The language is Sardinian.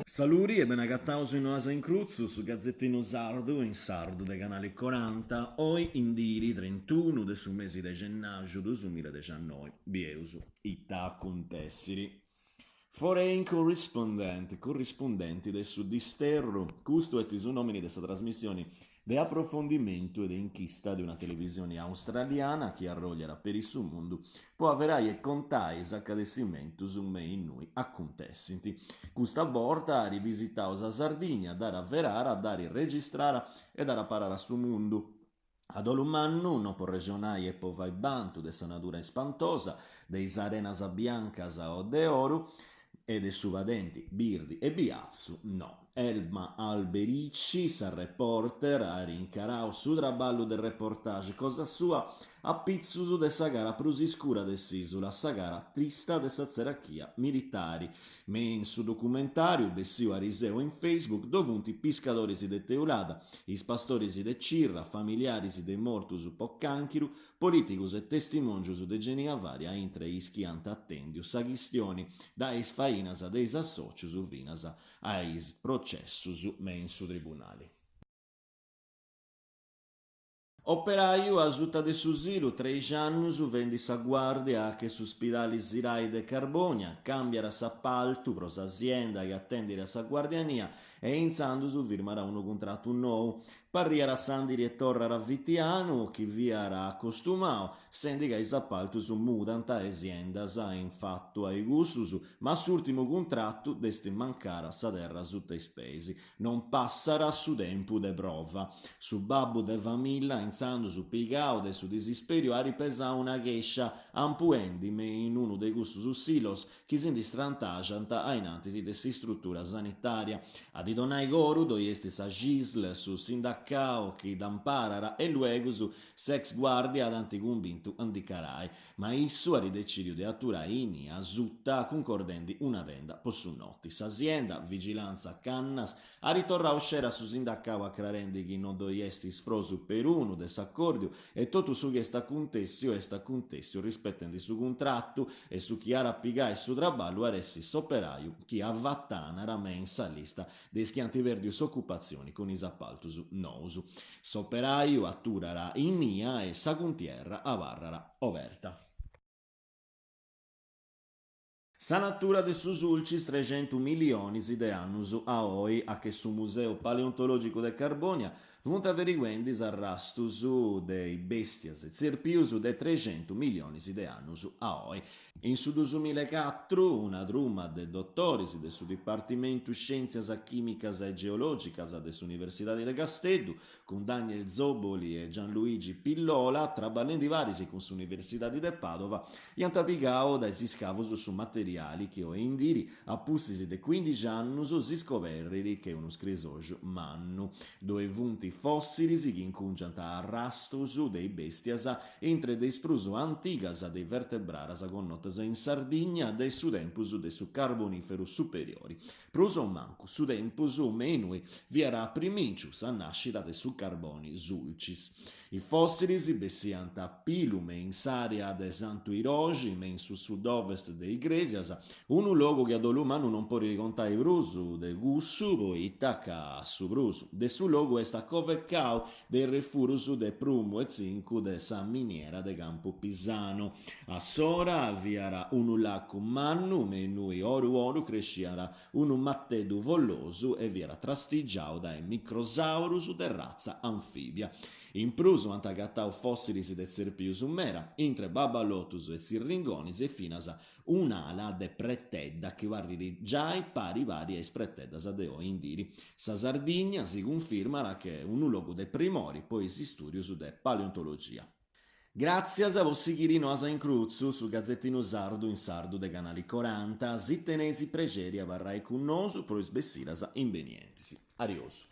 Saludi e benagataus in Noas in Crutzu, su gazetinu sardu in sardu de Canali Coranta, oi in diri trintunu de su mesi de gennaxu duasmilladexiannoi. Bieus ita acuntessiri. Foreign Correspondent, Currispundenti de su disterru, custu est su nòmini de sa trasmissioni de aprofondimentu e de inchista de una televisioni australiana chi arròlliat peri su mundu po averai e contai is acadessimentus me innui acuntessint. Custa borta at visitau sa Sardigna, dd'at averara, dd'at registrara e dd'at parara a su mundu. A dolu mannu, no po rexonai e po fai bantu de sa nadura ispantosa, de is arenas biancas o de oru, e de su padenti birdi e biatzu, no. Elma Alberici, sa reporter, at incarau su traballu de reportage cosa sua a pitzus de sa cara prus iscura de s'ìsula, sa cara trista de sa tzerachia militari. Me in su documentàriu, bessiu ariseu in Facebook, ddo funt piscadoris de Teulada, is pastoris de Cirra, familiaris de mortus po cànchiru, polìticus e testimòngius de genia vària intre is chi ant atèndiu sa chistioni dae is fainas de is assòcius finas a is processus me in su tribunali. Operaju asuta de su silu, treixi annus fendi sa guàrdia che su spidali Sirai de Carbònia, càmbiat s'apaltu pro sa sienda chi atendit a sa guardiania e intzandus firmat unu cuntratu nou. Parriat s'andiri e torrara fitianu chi fiat acostumau, sendi ca is apaltus mudant e siendas in fatu a cussus, ma s'ùrtimu cuntratu dd'est mancara sa terra suta is peis. Non passat su tempu de prova. Su babbu de familla, intzandus pigau de su disisperiu, at pesau una chèscia, ampuendi me in unu de cussus silos chi si ndi strantaxant a in antis de s'istrutura sanitària. A ddi donai coru ddoi est sa Cisl, su sindacau chi dd'amparat e luegus s'ex guàrdia dd'ant cumbintu a ndi calai, ma issu at decìdiu de aturai innia asuta cuncordendi una tenda po su noti. Sa sienda, Vigilantza Cannas, At torrau scera a su sindacau acrarendi chi no ddoi est isfrosu perunu de s'acòrdiu e totu su chi est acuntèssiu est acuntèssiu rispetendi su cuntratu e su chi at a pigai su traballu at essi s'operaju chi avatanat me in sa lista de is chi ant pèrdiu s'ocupatzioni cun is apaltus nous. S'operaju aturat innia e sa cuntierra abarrat oberta. Sa natura de su Sulcis trexentu millionis de annus a oi, a che su Museu Paleontològicu de Carbònia, funt averiguendi is arrastus de is bèstias e tzerpius de trexentu millionis de annus a oi. In su dusumilecatru una truma de dotoris de su Dipartimentu Scièntzias Chìmicas e Geològicas de s'Universidadi de Casteddu, cun Daniel Zoboli e Gianluigi Pillola, traballendi paris cun s'Universidadi de Pàdova, iant pigau dae is iscavus su materiali chi oi in diri, a pustis de cuindixi annus, si scoberrit che unu scrisoxu mannu. Ddoi funt fòssilis chi incùngiant arrastus de is bèstias intre de is prus antigas de is vertebraras connotas in Sardigna de su tempus de su Carbonìferu superiori. Prus o mancu su tempus me innui fiat a primìnciu sa nàscida de su carboni Sulcis. Is fòssilis bessiant a pilu me in s'àrea de Santu Iroxi, me in su sud-ovest de Igrèsias, unu logu chi a dolu mannu non podit contai prus de cussu poita ca su prus de su logu est acovecau de is refurus de prumu e zincu de sa miniera de Campu Pisano. A s'ora fiat unu lacu mannu me innui oru oru cresciat unu mateddu follosu e fiat trastigiau dae microsaurus de ratza anfibia. In prus ant agatau fòssilis de tzerpius mera, intre babalotus e tzirringonis e finas un'ala de pretedda chi parrit giai pari pari a is preteddas de oi in diri. Sa Sardigna si cunfirmat che unu logu de primori po is istùdius de paleontologia. Gràtzias po sighiri Noas in Crutzu, su gazetinu sardu in sardu de Canali Coranta. Si teneis prexeri abarrai cun nosu pro is bessidas imbenientis. Ariosu.